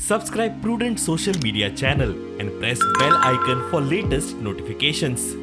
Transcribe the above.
Subscribe Prudent social media channel and press bell icon for latest notifications.